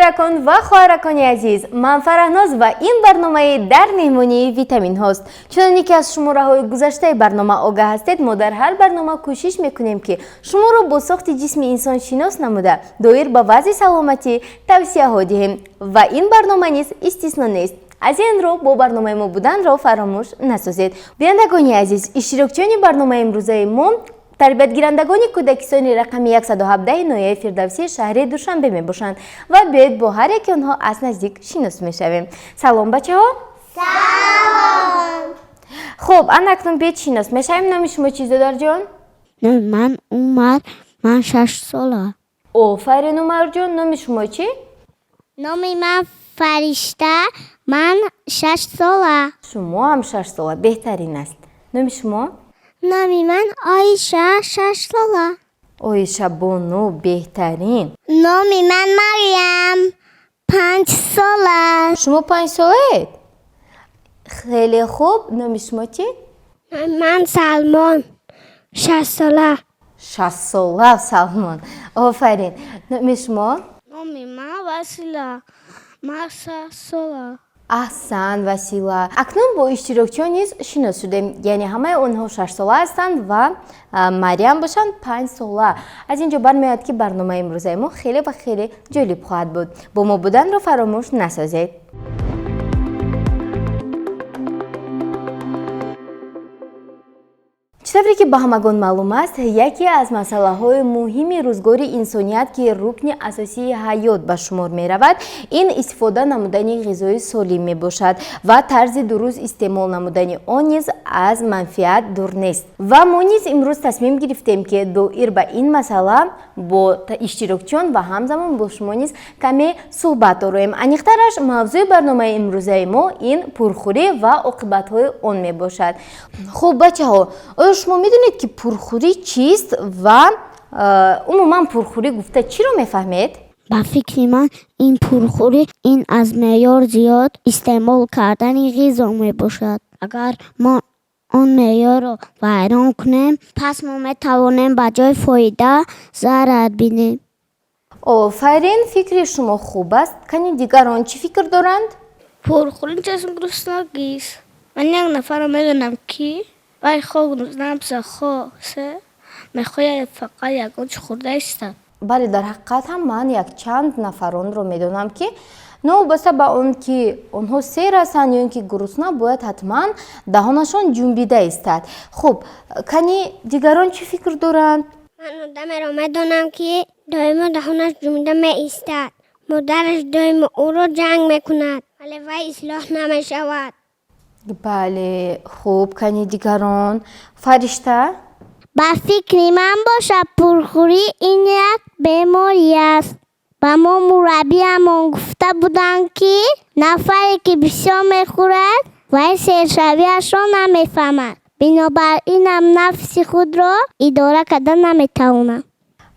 Бародаракон ва хоҳаракони азиз, ман Фараҳноз ва ин барномаи «Дар меҳмонии витаминҳост». Чуноне ки аз шумораҳои гузаштаи барнома огаҳ ҳастед, мо дар ҳар барнома кӯшиш мекунем, ки шуморо бо сохти ҷисми инсон шинос намуда, доир ба вазъи саломатӣ тавсияҳо диҳем ва ин барнома низ истисно нест. Аз ин рӯ бо барномаи мо буданро фаромӯш насозед. Бинандагони азиз, иштирокчиёни барномаи имрӯзаи мо тарбиятгирандагони кӯдакистони рақами 117 ноҳияи Фирдавсии шаҳри Душанбе мебошанд ва биёед, бо ҳар яки онҳо аз наздик шинос мешавем. Салом, бачаҳо! Салом! Хуб, ана акнун биёед, шинос мешавем. Номи шумо чист, додарҷон? Номи ман Умар, ман 6 сола. Офарин, Умарҷон. Номи шумо чӣ? Номи ман Фаришта, ман 6 сола. Шумо ҳам 6 сола, беҳтарин аст. Номи шумо? Номи ман Оиша, 6 сола. Оишабону, беҳтарин. Номи ман Мариям, 5 сола. Шумо 5 солаед, хеле хуб. Номи шумо чӣ? Номи ман Салмон, 6 сола. 6 сола Салмон, офарин. Номи шумо? Номи ман Васила, ман 6 сола. Аҳсан, Васила. Акнун бо иштирокчиён низ шинос шудем, яъне ҳамаи онҳо 6 сола ҳастанд ва Мариям бошанд 5 сола. Аз ин ҷо бармеояд, ки барномаи имрӯзаи мо хеле ва хеле ҷолиб хоҳад буд. Бо мо буданро фаромӯш насозед. Чӣ тавре ки ба ҳамагон маълум аст, яке аз масъалаҳои муҳими рӯзгори инсоният, ки рукни асосии ҳаёт ба шумор меравад, ин истифода намудани ғизои солим мебошад ва тарзи дуруст истеъмол намудани он низ аз манфиат дур нест. Ва мо низ имрӯз тасмим гирифтем, ки доир ба ин масъала бо иштирокчиён ва ҳамзамон бо шумо низ каме суҳбат дороем. Аниқтараш, мавзӯи барномаи имрӯзаи мо ин пурхӯрӣ ва оқибатҳои он мебошад. Хуб, бачаҳо, оё шумо медонед, ки пурхӯрӣ чист ва умуман пурхӯрӣ гуфта чиро мефаҳмед? Ба фикри ман, ин пурхӯрӣ ин аз меъёр зиёд истеъмол кардани ғизо мебошад. Агар мо он меъёрро вайрон кунем, пас мо метавонем ба ҷои фоида зарар бинем. Офарин, фикри шумо хуб аст. Кани, дигарон чӣ фикр доранд? Пурхӯрӣ чашм гуруснагист. Ман як нафарро медонам, ки вай хоҳ гурусна бошад, хоҳ сер, мехоҳад фақат ягон чиз хӯрда истад. Бале, дар ҳақиқат ҳам ман якчанд нафаронро медонам, ки новобаста ба он ки онҳо сер ҳастанд ё ин ки гурусна, бояд ҳатман даҳонашон ҷунбида истад. Хуб, кани, дигарон чӣ фикр доранд? Ман одамеро медонам, ки доимо даҳонаш ҷунбида меистад. Модараш доимо ӯро ҷанг мекунад, вале вай ислоҳ намешавад. Бале, хуб, кани, дигарон? Фаришта? Ба фикри ман бошад, пурхӯрӣ ин як беморӣ аст. Ба мо мураббиямон гуфта буданд, ки нафаре ки бисёр мехӯрад, вай сершавиашро намефаҳмад, бинобар инам нафси худро идора карда наметавонад.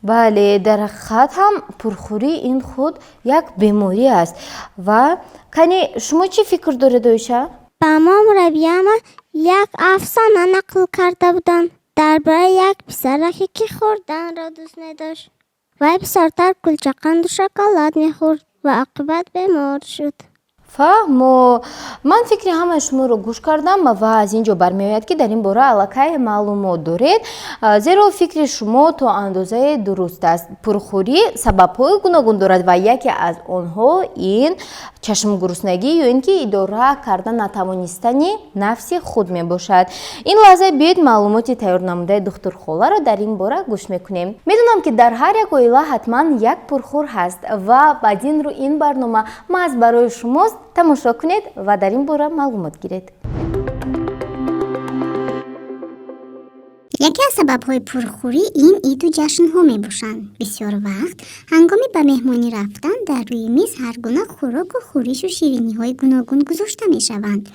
Бале, дар ҳақиқат ҳам пурхӯрӣ ин худ як беморӣ аст. Ва кани, шумо чӣ фикр доред, Оиша? Ба мо мураббиямон як афсона нақл карда буданд дар бораи як писараке, ки хӯрданро дӯст медошт. Вай бисёртар кулчақанду шоколад мехӯрд ва оқибат бемор шуд. Фаҳмо. Ман фикри ҳамаи шуморо гӯш кардам ва аз ин ҷо бармеояд, ки дар ин бора аллакай маълумот доред, зеро фикри шумо то андозае дуруст аст. Пурхӯрӣ сабабҳои гуногун дорад ва яке аз онҳо ин чашмгуруснагӣ ё ин ки идора карда натавонистани нафси худ мебошад. Ин лаҳза биёед, маълумоти тайёр намудаи духтурхоларо дар ин бора гӯш мекунем. Медонам, ки дар ҳар як оила ҳатман як пурхӯр ҳаст ва бад ин рӯ ин барнома маҳз барои шумост. Тамошо кунед ва дар ин бора маълумот гиред. Яке аз сабабҳои пурхӯрӣ ин иду ҷашнҳо мебошанд. Бисёр вақт ҳангоми ба меҳмонӣ рафтан дар рӯи миз ҳар гуна хӯроку хӯришу шириниҳои гуногун гузошта мешаванд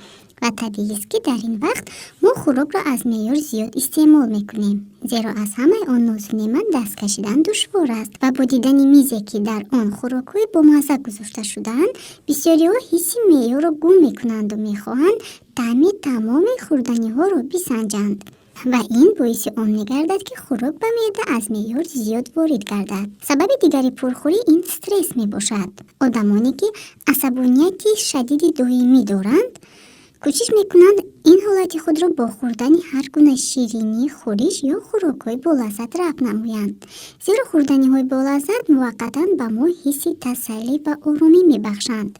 ва табиист, ки дар ин вақт мо хӯрокро аз меъёр зиёд истеъмол мекунем, зеро аз ҳамаи он нозу неъмат даст кашидан душвор аст. Ва бо дидани мизе, ки дар он хӯрокҳои бомазза гузошта шудаанд, бисёриҳо ҳисси меъёрро гум мекунанду мехоҳанд таъми тамоми хӯрданиҳоро бисанҷанд. Ва ин боиси он мегардад, ки хӯрок ба меъда аз меъёр зиёд ворид гардад. Сабаби дигари пурхӯрӣ ин стресс мебошад. Одамоне, ки асабонияти шадиди доимӣ доранд, кӯшиш мекунанд ин ҳолати худро бо хӯрдани ҳар гуна ширинӣ, хӯриш ё хӯрокҳои болаззат рафъ намоянд. Зеро хӯрданиҳои болаззат муваққатан ба мо ҳисси тасаллӣ ва оромӣ мебахшанд.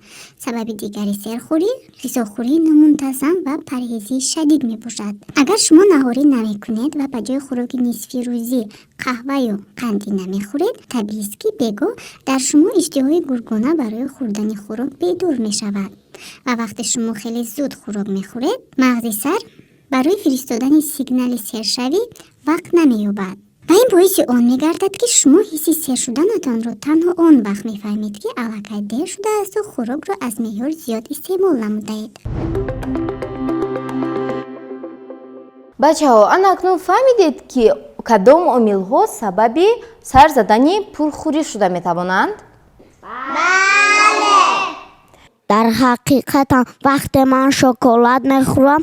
Сабаби дигари серхӯрӣ ғизохӯрии номунтазам ва парҳезии шадид мебошад. Агар шумо наҳорӣ намекунед ва ба ҷои хӯроки нисфирӯзӣ қаҳваю қандӣ намехӯред, табиист, ки бегоҳ дар шумо иштиҳои гургона барои хӯрдани хӯрок бедор мешавад. Ва вақте шумо хеле зуд хӯрок мехӯред, мағзи сар барои фиристодани сигнали сершавӣ вақт намеёбад. Ва ин боиси он мегардад, ки шумо ҳисси сер шуданатонро танҳо он вақт мефаҳмед, ки аллакай дер шудаасту хӯрокро аз меъёр зиёд истеъмол намудаед. Бачаҳо, ана акнун фаҳмидед, ки кадом омилҳо сабаби сар задани пурхӯрӣ шуда метавонанд? Дар ҳақиқатам, вақте ман шоколад мехӯрам,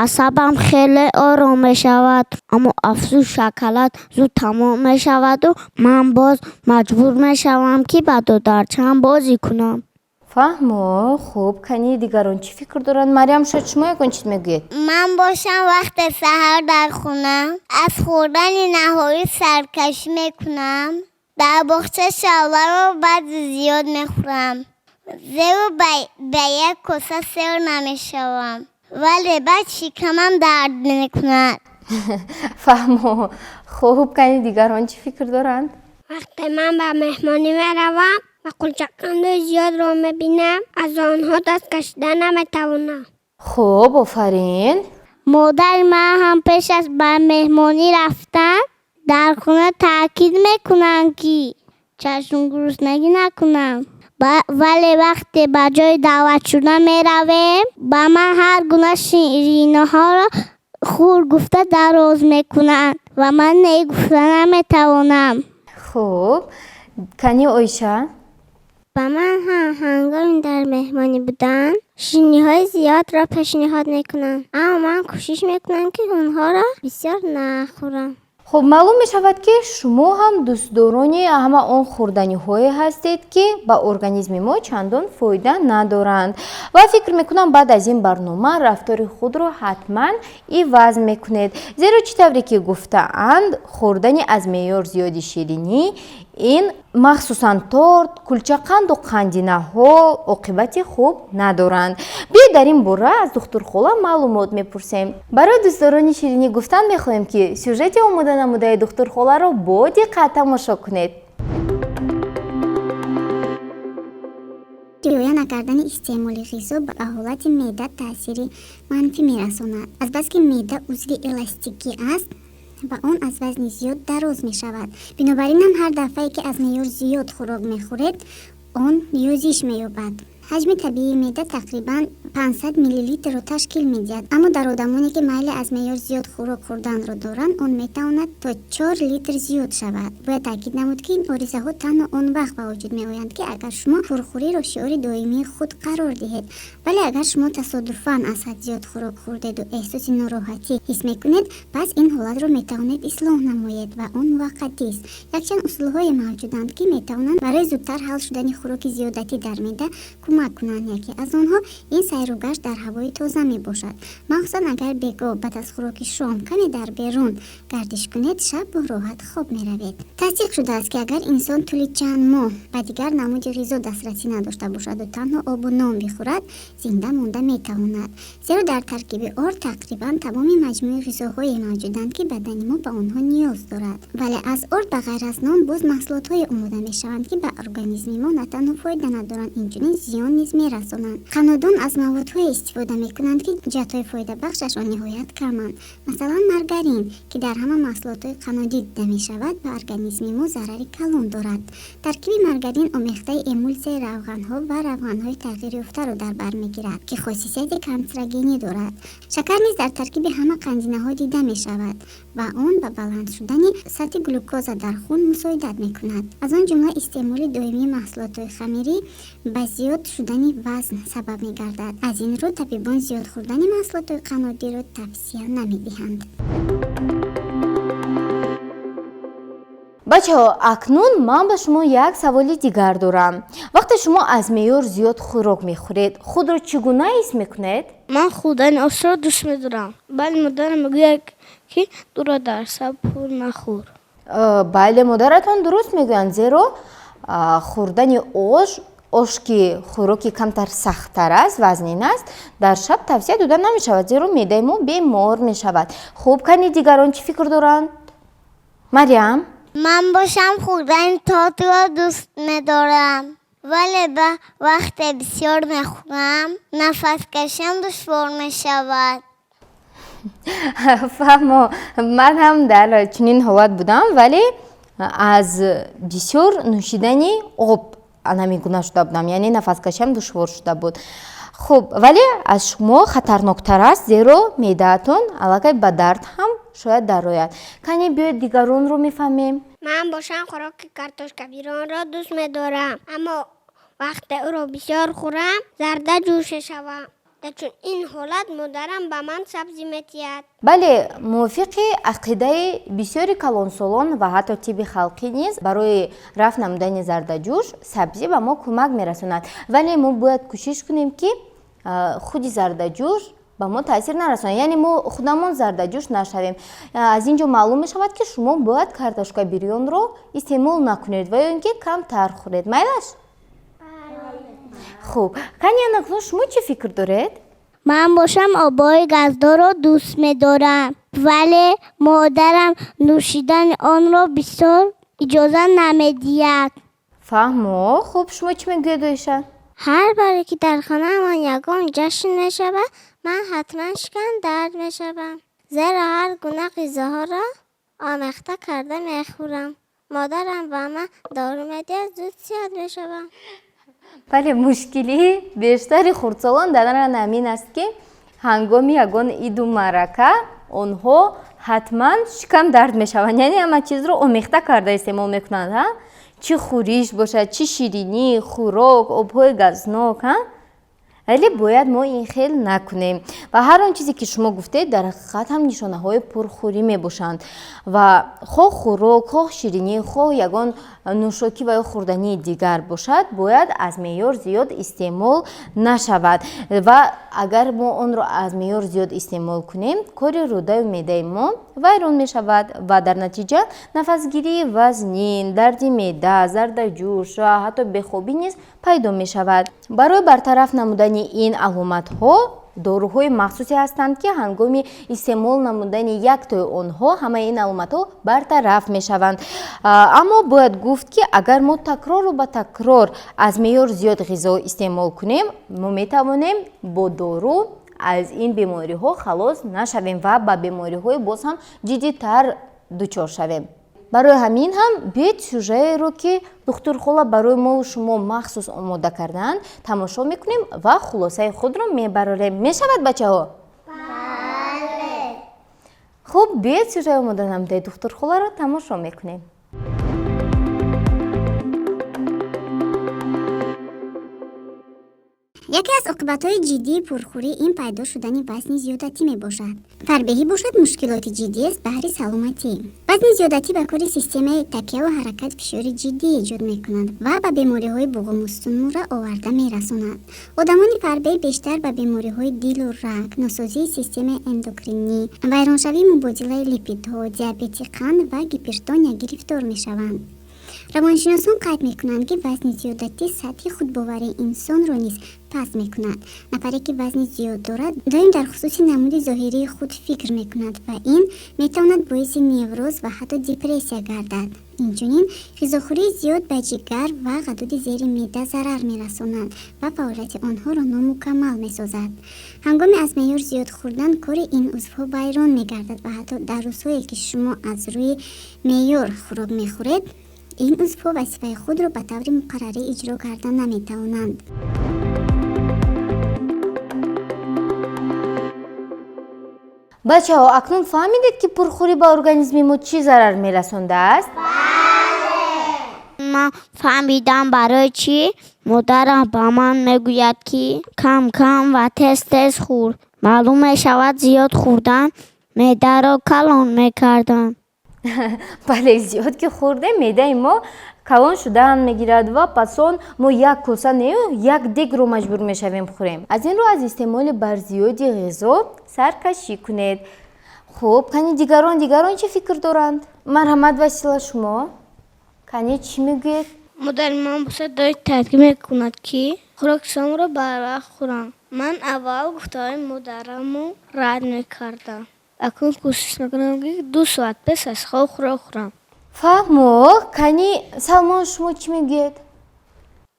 асабам хеле ором мешавад, аммо афсӯс, шоколад зуд тамом мешаваду ман боз маҷбур мешавам, ки ба додарчаам бозӣ кунам. Фаҳмо. Хуб, кани дигарон чӣ фикр доранд? Марьям, шояд шумо ягон чиз мегӯед? Ман бошам, вақте саҳар дар хона аз хӯрдани наҳорӣ саркашӣ мекунам, дар боғча шавларо баъди зиёд мехӯрам, зеро ба як коса сер намешавам, вале баъд шикамам дард мекунад. Фаҳмо. Хуб, кани дигарон чӣ фикр доранд? Вақте ман ба меҳмонӣ меравам ва кулчақандои зиёдро мебинам, аз онҳо даст кашида наметавонам. Хуб, офарин. Модари ман ҳам пеш аз ба меҳмонӣ рафтан дар хона таъкид мекунанд, ки чашмгуруснагӣ накунам. Вале вақте ба ҷои даъватшуда меравем, ба ман ҳар гуна шириниҳоро хӯр гуфта дароз мекунанд ва ман не гуфта наметавонам. Хуб, кани Оиша? Ба ман ҳам ҳангоми дар меҳмонӣ будан шириниҳои зиёдро пешниҳод мекунанд, аммо ман кӯшиш мекунам, ки онҳоро бисёр нахӯрам. Хуб, маълум мешавад, ки шумо ҳам дӯстдорони ҳама он хӯрданиҳое ҳастед, ки ба организми мо чандон фоида надоранд. Ва фикр мекунам, баъд аз ин барнома рафтори худро ҳатман иваз мекунед, зеро чӣ тавре ки гуфтаанд, хӯрдани аз меъёр зиёди ширинӣ, ин махсусан торт, кулчақанду қандинаҳо, оқибати хуб надоранд. Биёед, дар ин бора аз духтурхола маълумот мепурсем. Барои дӯстдорони ширинӣ гуфтан мехоҳем, ки сюжети омода намудаи духтурхоларо бо диққат тамошо кунед. Риоя накардани истеъмоли ғизо ба ҳолати меъда таъсири манфӣ мерасонад. Азбаски меъда узви эластикӣ аст ва он аз вазни зиёд дароз мешавад, бинобар ин ҳам ҳар дафъае, ки аз меъёр зиёд хӯрок мехӯред, он юзиш меёбад. Ҳаҷми табиии меъда тақрибан 500 миллилитрро ташкил медиҳад, аммо дар одамоне, ки майли аз меъёр зиёд хӯрок хӯрданро доранд, он метавонад то 4 литр зиёд шавад. Бояд таъкид намуд, ки ин оризаҳо танҳо он вақт ба вуҷуд меоянд, ки агар шумо пурхӯриро шиори доимии худ қарор диҳед. Вале агар шумо тасодуфан аз ҳад зиёд хӯрок хӯрдеду эҳсоси нороҳатӣ ҳис мекунед, пас ин ҳолатро метавонед ислоҳ намоед ва он муваққатист. Якчанд усулҳое мавҷуданд, ки метавонанд барои зудтар ҳал шудани хӯроки зиёдатӣ дар меъда кӯмак кунанд. Яке аз онҳо ин сайругашт дар ҳавои тоза мебошад. Махсусан агар бегоҳ баъд аз хӯроки шом каме дар берун гардиш кунед, шаб бо роҳат хоб меравед. Тасдиқ шудааст, ки агар инсон тӯли чанд моҳ ба дигар намуди ғизо дастрасӣ надошта бошаду танҳо обу нон бихӯрад, зинда монда метавонад, зеро дар таркиби орд тақрибан тамоми маҷмӯи ғизоҳое мавҷуданд, ки бадани мо ба онҳо ниёз дорад. Вале аз орд ба ғайр аз нон боз маҳсулотҳое омода мешаванд, ки ба организми мо на танҳо фоида надоранд, инчунин зиён низ мерасонанд. Қаннодон аз маводҳое истифода мекунанд, ки ҷиҳатҳои фоидабахшашон ниҳоят каманд. Масалан, маргарин, ки дар ҳама маҳсулотҳои қаннодӣ дида мешавад, ба организми мо зарари калон дорад. Таркиби маргарин омехтаи эмулсияи равғанҳо ва равғанҳои тағйирёфтаро дар бар мегирад, ки хосисияти канцерогенӣ дорад. Шакар низ дар таркиби ҳама қандинаҳо дида мешавад ва он ба баланд шудани сатҳи глюкоза дар хун мусоидат мекунад. Аз он ҷумла истеъмоли доимии маҳсулотҳои хамирӣ ба зиёд шудани вазн сабаб мегардад. Аз ин рӯ табибон зиёд хӯрдани маҳсулотҳои қаннодиро тавсия намедиҳанд. Бачаҳо, акнун ман ба шумо як саволи дигар дорам. Вақте шумо аз меъёр зиёд хӯрок мехӯред, худро чӣ гуна ҳис мекунед? Ман хӯрдани ошро дӯст медорам, вале модарам мегӯяд, ки туро дар шаб пур нахӯр. Бале, модаратон дуруст мегӯянд, зеро хӯрдани ош, ош ки хӯроки камтар сахттар аст, вазнин аст, дар шаб тавсия дода намешавад, зеро меъдаи мо бемор мешавад. Хуб, кани дигарон чӣ фикр доранд? Марьям? Ман бошам, хӯрдани тортро дӯст медорам, вале ба вақте бисёр мехӯрам, нафаскашиам душвор мешавад. Фаҳмо, ман ҳам дар чунин ҳолат будам, вале аз бисёр нӯшидани об ҳамин гуна шуда будам, яъне нафаскашиам душвор шуда буд. Хуб, вале аз шумо хатарноктар аст, зеро меъдаатон аллакай ба дард ҳам шояд дарояд. Кане, биёед, дигаронро мефаҳмем. Ман бошам, хӯроки картошка бирёнро дӯст медорам, аммо вақте ӯро бисёр хӯрам, зардаҷӯш мешавам. Дар чунин ҳолат модарам ба ман сабзӣ медиҳад. Бале, мувофиқи ақидаи бисёри калонсолон ва ҳатто тибби халқӣ низ барои рафъ намудани зардаҷӯш сабзӣ ба мо кӯмак мерасонад, вале мо бояд кӯшиш кунем, ки худи зардаҷӯш ба мо таъсир нарасонад, яъне мо худамон зардаҷӯш нашавем. Аз ин ҷо маълум мешавад, ки шумо бояд картошка бирёнро истеъмол накунед ва ё ин ки камтар хӯред. Майлаш? Хуб, кани, анакнун шумо чӣ фикр доред? Ман бошам, обҳои газдорро дӯст медорам, вале модарам нӯшидани онро бисёр иҷоза намедиҳад. Фаҳмо. Хуб, шумо чӣ мегӯед, Оиша? Ҳар боре ки дар хонаамон ягон ҷашн мешавад, ман ҳатман шикам дард мешавам, зеро ҳар гуна ғизоҳоро омехта карда мехӯрам. Модарам ба ман дору медиҳад, зуд сиҳат мешавам. Бале, мушкилии бештари хурдсолон дар ҳамин аст, ки ҳангоми ягон иду маърака онҳо ҳатман шикам дард мешаванд, яъне ҳама чизро омехта карда истеъмол мекунанд, ҳа, чӣ хӯриш бошад, чӣ ширинӣ, хӯрок, обҳои газнок, ҳа. Вале бояд мо ин хел накунем ва ҳар он чизе, ки шумо гуфтед, дар ҳақиқат ҳам нишонаҳои пурхӯрӣ мебошанд ва хоҳ хӯрок, хоҳ ширинӣ, хоҳ ягон нӯшокӣ ва ё хӯрдании дигар бошад, бояд аз меъёр зиёд истеъмол нашавад. Ва агар мо онро аз меъёр зиёд истеъмол кунем, кори рӯдаю меъдаи мо вайрон мешавад ва дар натиҷа нафасгирии вазнин, дарди меъда, зардаҷӯш ва ҳатто бехобӣ низ пайдо мешавад. Барои бартараф намудани ин аломатҳо доруҳои махсусе ҳастанд, ки ҳангоми истеъмол намудани яктои онҳо ҳамаи ин аломатҳо бартараф мешаванд. Аммо бояд гуфт, ки агар мо такрору ба такрор аз меъёр зиёд ғизо истеъмол кунем, мо метавонем бо дору аз ин бемориҳо халос нашавем ва ба бемориҳои боз ҳам ҷиддитар дучор шавем. Барои ҳамин ҳам биёед, сюжаеро, ки духтурхола барои мо шумо махсус омода кардаанд, тамошо мекунем ва хулосаи худро мебарорем. Мешавад, бачаҳо? Хуб, биёед, сюжаи омода намудаи духтурхоларо тамошо мекунем. Яке аз оқибатҳои ҷиддии пурхӯрӣ ин пайдо шудани вазни зиёдатӣ мебошад. Фарбеҳӣ бошад, мушкилоти ҷиддиест баҳри саломатӣ. Вазни зиёдатӣ ба кори системаи такяву ҳаракат фишори ҷиддӣ эҷод мекунад ва ба бемориҳои буғуму сутунмӯҳра оварда мерасонад. Одамони фарбеҳ бештар ба бемориҳои дилу раг, носозии системаи эндокринӣ, вайроншавии мубодилаи липидҳо, диабети қанд ва гипертония гирифтор мешаванд. Равоншиносон қайд мекунанд, ки вазни зиёдатӣ сатҳи худбоварии инсонро низ паст мекунад. Нафаре, ки вазни зиёд дорад, доим дар хусуси намуди зоҳирии худ фикр мекунад ва ин метавонад боиси невроз ва ҳатто депрессия гардад. Инчунин, ғизохӯрии зиёд ба ҷигар ва ғадуди зери меъда зарар мерасонад ва фаъолияти онҳоро номукаммал месозад. Ҳангоми аз меъёр зиёд хӯрдан кори ин узвҳо вайрон мегардад ва ҳатто дар рӯзҳое, ки шумо аз рӯи меъёр хӯрок мехӯред, ин узвҳо вазифаи худро ба таври муқаррарӣ иҷро карда наметавонанд. Бачаҳо, акнун фаҳмидед, ки пурхӯрӣ ба организми мо чӣ зарар мерасондааст? Ман фаҳмидам, барои чӣ модарам ба ман мегӯяд, ки кам кам ва тез тез хӯр. Маълум мешавад, зиёд хӯрдан меъдаро калон мекарданд. Бале, зиёд ки хӯрдем, меъдаи мо калон шудан мегирад ва пас он мо як коса нею, як дегро маҷбур мешавем хӯрем. Аз ин рӯ аз истеъмоли барзиёди ғизо саркашӣ кунед. Хуб, кани дигарон, дигарон чӣ фикр доранд? Марҳамат, Васила, шумо кани чӣ мегӯед? Модари ман бошад, доим таъкид мекунад, ки хӯроки шомро барвақт хӯрам. Ман аввал гуфтаҳои модарамро рад мекардам. Акнун кӯшиш мекунам, ки 2 соат пеш аз хоб хӯрок хӯрам. Фаҳмо. Кани Салмон, шумо чӣ мегӯед?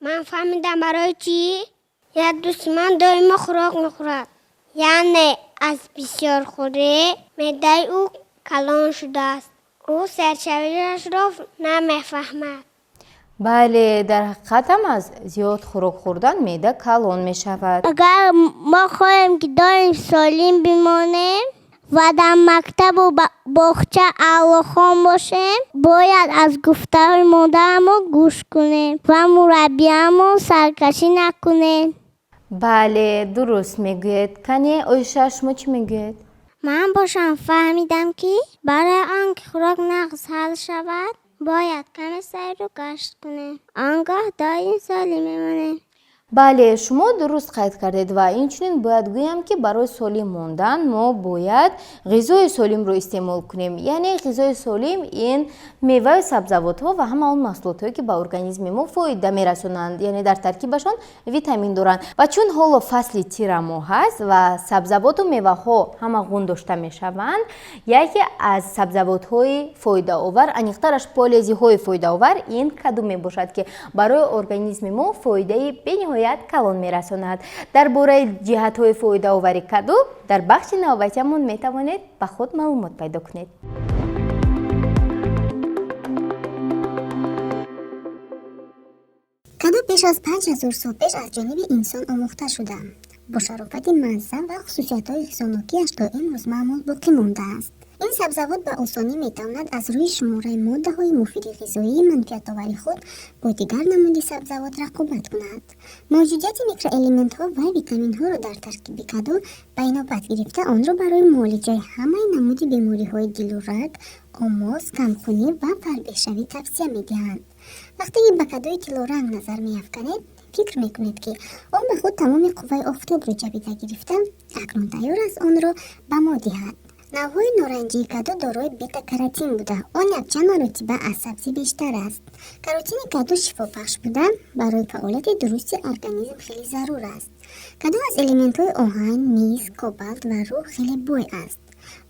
Ман фаҳмидам, барои чӣ. Як дӯсти ман доимо хӯрок мехӯрад, яъне аз бисёрхӯрӣ меъдаи ӯ калон шудааст. Ӯ сершавиашро намефаҳмад. Бале, дар ҳақиқатам аз зиёд хӯрок хӯрдан меъда калон мешавад. Агар мо хоҳем, ки доим солим бимонем ва дар мактабу боғча аълохон бошем, бояд аз гуфтаҳои модарамон гӯш кунем ва мураббиямон саркашӣ накунем. Бале, дуруст мегӯед. Кане, Оиша, шумо чӣ мегӯед? Ман бошам фаҳмидам, ки барои он ки хӯрок нағз ҳал шавад, бояд каме сайру гашт кунем. Он гоҳ доим солим мемонем. Бале, шумо дуруст қайд кардед ва инчунин бояд гӯям, ки барои солим мондан мо бояд ғизои солимро истеъмол кунем. Яъне ғизои солим ин меваю сабзавотҳо ва ҳама он маҳсулотҳое, ки ба организми мо фоида мерасонанд, яъне дар таркибашон витамин доранд. Ва чун ҳоло фасли тирамоҳ аст ва сабзавоту меваҳо ҳама ғун дошта мешаванд, яке аз сабзавотҳои фоидаовар, аниқтараш полезиҳои фоидаовар, ин каду мебошад, ки барои организми мо фоидаи бениҳоят калон мерасонад. Дар бораи ҷиҳатҳои фоидаовари каду дар бахши навбатиамон метавонед ба худ маълумот пайдо кунед. Каду беш аз 5000 сол пеш аз ҷониби инсон омӯхта шуда, бо шарофати мазза ва хусусиятҳои ғизонокиаш то имрӯз маъмул боқӣ мондааст. Ин сабзавот ба осонӣ метавонад аз рӯи шумораи моддаҳои муфиди ғизоии манфиатовари худ бо дигар намуди сабзавот рақобат кунад. Мавҷудияти микроэлементҳо ва витаминҳоро дар таркиби каду ба инобат гирифта, онро барои муолиҷаи ҳамаи намуди бемориҳои дилу раг, омос, камхунӣ ва фарбеҳшавӣ тавсия медиҳанд. Вақте ки ба кадуи тиллоранг назар меафканед, фикр мекунед, ки он ба худ тамоми қувваи офтобро ҷабида гирифта, акнун тайёр аст онро ба мо диҳад. Навъҳои норанҷии каду дорои бета-каротин буда, он якчанд маротиба аз сабзӣ бештар аст. Каротини каду шифобахш буда, барои фаъолияти дурусти организм хеле зарур аст. Каду аз элементҳои оҳан, мис, кобалт ва руҳ хеле бой аст.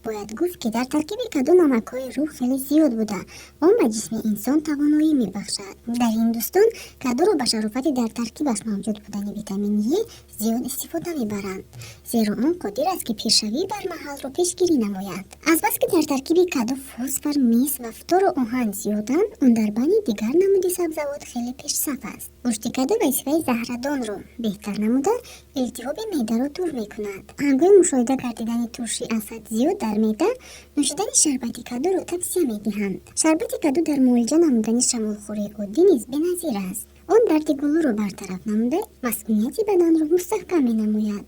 Бояд гуфт, ки дар таркиби каду намакҳои руҳ хеле зиёд буда, он ба ҷисми инсон тавоноӣ мебахшад. Дар Ҳиндустон кадуро ба шарофати дар таркибаш мавҷуд будани витамини Е зиёд истифода мебаранд, зеро он қодир аст, ки пиршавии бармаҳалро пешгирӣ намояд. Азбаски дар таркиби каду фосфор, мис ва фтору оҳан зиёданд, он дар байни дигар намуди сабзавот хеле пешсаф аст. Гӯшти каду вазифаи заҳрадонро беҳтар намуда, илтиҳоби меъдаро дур мекунад. Ҳангоми мушоҳида гардидани туршӣ аз ҳад зиёд дар меъда, нӯшидани шарбати кадуро тавсия медиҳанд. Шарбати каду дар муолиҷа намудани шамолхӯрии оддӣ низ беназир аст. Он дарди гулӯро бартараф намуда, масунияти баданро мустаҳкам менамояд.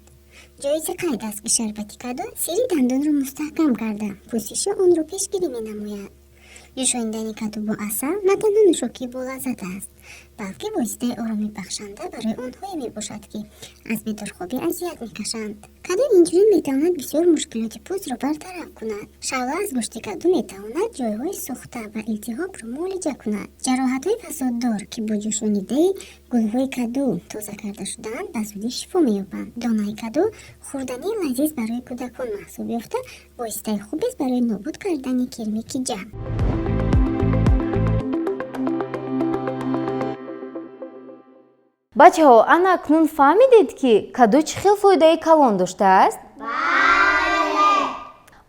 Ҷоизи қайд аст, ки шарбати каду сири дандонро мустаҳкам карда, пӯсиши онро пешгирӣ менамояд. Ҷӯшонидани каду бо асал на танҳо нӯшокии болаззат аст, балки воситаи оромибахшанда барои онҳое мебошад, ки аз бедорхобӣ азият мекашанд. Каду инчунин метавонад бисёр мушкилоти пӯстро бартараф кунад. Шавла аз гӯшти каду метавонад ҷойҳои сӯхта ва илтиҳобро муолиҷа кунад. Ҷароҳатҳои фасоддор, ки бо ҷӯшонидаи гулҳои каду тоза карда шудаанд, ба зудӣ шифо меёбанд. Донаи каду хӯрдании лазиз барои кӯдакон маҳсуб ёфта, воситаи хубест барои нобуд кардани кирми киҷа. Бачаҳо, ана акнун фаҳмидед, ки каду чӣ хел фоидаи калон доштааст?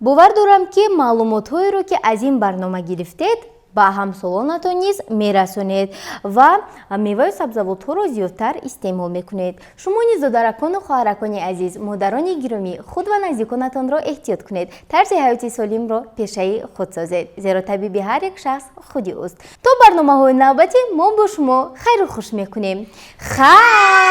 Бовар дорам, ки маълумотҳоеро, ки аз ин барнома гирифтед, ба ҳамсолонатон низ мерасонед ва меваю сабзавотҳоро зиёдтар истеъмол мекунед. Шумо низ, додаракону хоҳаракони азиз, модарони гиромӣ, худ ва наздиконатонро эҳтиёт кунед, тарзи ҳаёти солимро пешаи худ созед, зеро табиби ҳар як шахс худи ӯст. То барномаҳои навбатӣ мо бо шумо хайру хуш мекунем. Хайр.